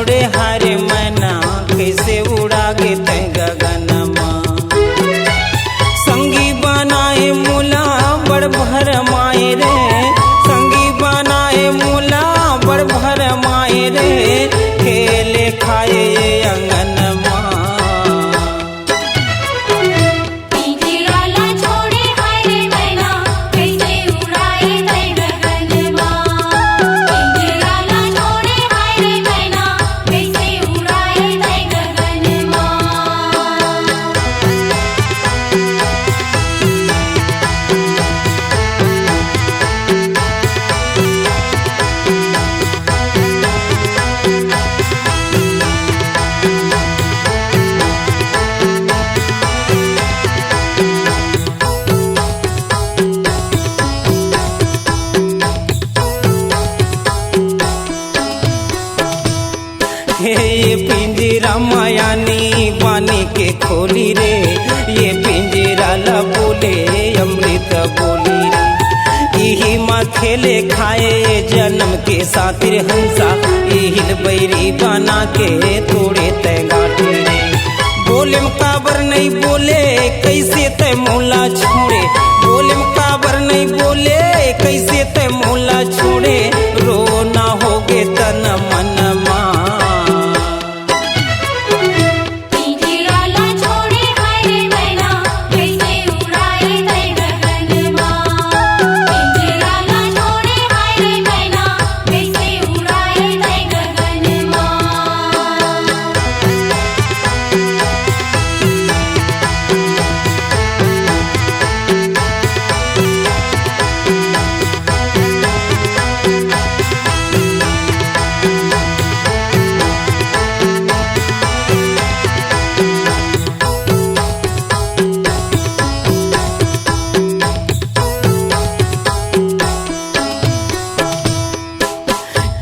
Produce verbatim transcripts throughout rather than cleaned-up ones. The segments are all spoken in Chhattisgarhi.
रे हाय रे मैना, कइसे उड़ा गे तैं गगन मा। संगी बनाए मोला बड़ भरमाए रे, संगी बनाए मोला बड़ भरमाए रे, खेले खाए ये अंगन मा। पिंजरा ला छोड़े हाय रे मैना, कइसे उड़ाए तैं गगन मा। पिंजरा ला छोड़े हाय रे मैना, कइसे उड़ाए तैं गगन मा। हे ये पिंजरा मायानी बानी के खोली रे, ये पिंजरा ला बोले अमृत बोली रे। इही मा खेले खाए जनम के सातिर हंसा, इहिल बैरी बना के तोड़े तैं गांठी रे। बोलेम काबर नइ बोले, कइसे तैं मोला छोड़े। बोलेम काबर नइ बोले, कइसे तैं मोला छोड़े। रोना होगे तन मन मा। पिंजरा ला छोड़े हाय रे मैना, कइसे उड़ाए तैं गगन मा। पिंजरा ला छोड़े हाय रे मैना, कइसे उड़ाए तैं गगन मा।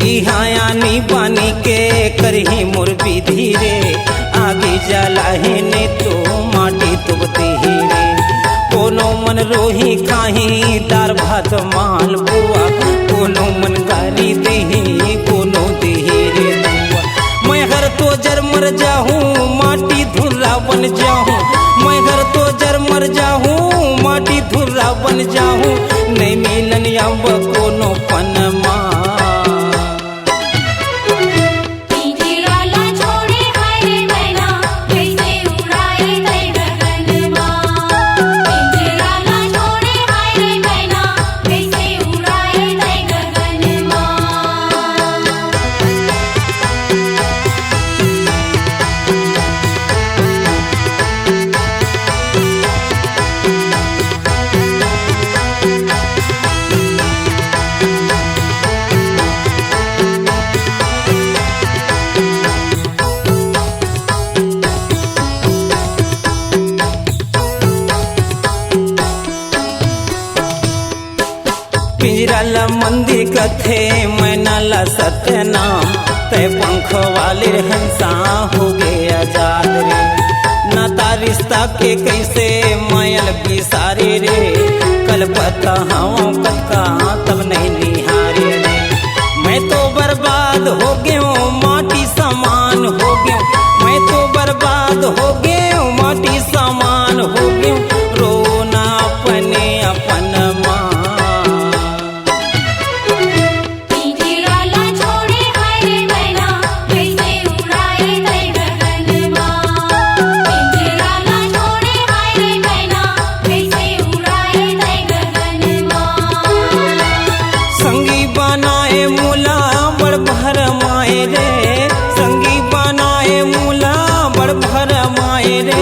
इहाँ आनी बानी के करही मोर विधि रे, आगी जलाही ने तो माटी तुबती ही रे। कोनो मन रोही खाही दार भात माल पुआ, कोनो मन गारी देही, कोनो देही रे दुआ। मैं हर तो जर मर जाहूँ, माटी धुर्रा बन जाहूँ। मैं हर तो जर मर जाहूँ, माटी धुर्रा बन जाहूँ। नइ मिलन अब कोनो पनमा। पिंजरा ला छोड़े हाय रे मैना, कइसे उड़ाए तैं गगन मा। पिंजरा ला छोड़े हाय रे मैना, कइसे उड़ाए तैं गगन मा। पिंजरा ला मंदिर कथे, मैना ला सत्यनाम। तैं पंख वाले हंसा होगे आजाद रे। नाता रिश्ता के कइसे मयल बिसारे रे। कलपत हवं कतका तब नइ निहारे रे। मैं तो बर्बाद होगेंव, माटी समान होगेंव। मैं तो बर्बाद होगेंव, माटी समान होगेंव। रोना अपने अपन मा। पिंजरा ला छोड़े हाय रे मैना, कइसे उड़ाए तैं गगन मा। पिंजरा ला छोड़े हाय रे मैना, कइसे उड़ाए तैं गगन मा। संगी बनाए मोला बड़ भरमाए रे, संगी बनाए मोला बड़ भरमाए रे,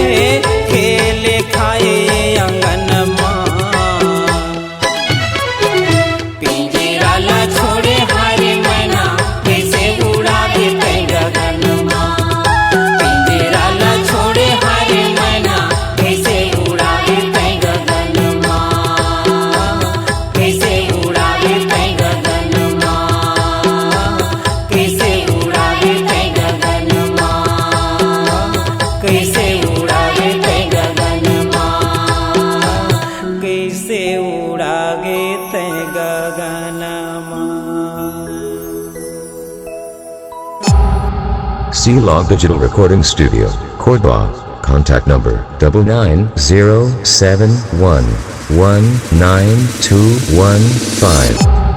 खेले खाए अंगन मा। पिंजरा ला छोड़े हाय रे मैना, कइसे उड़ागे तैं गगन मा। पिंजरा ला छोड़े हाय रे मैना, कइसे उड़ागे तैं गगन मा। कइसे उड़ागे तैं गगन मा। कइसे उड़ागे तैं गगन मा। कइसे उड़ागे तैं गगन मा। कइसे उड़ागे तैं गगन मा। C Log Digital Recording Studio, Cordoba. Contact number double nine zero seven one one nine two one five.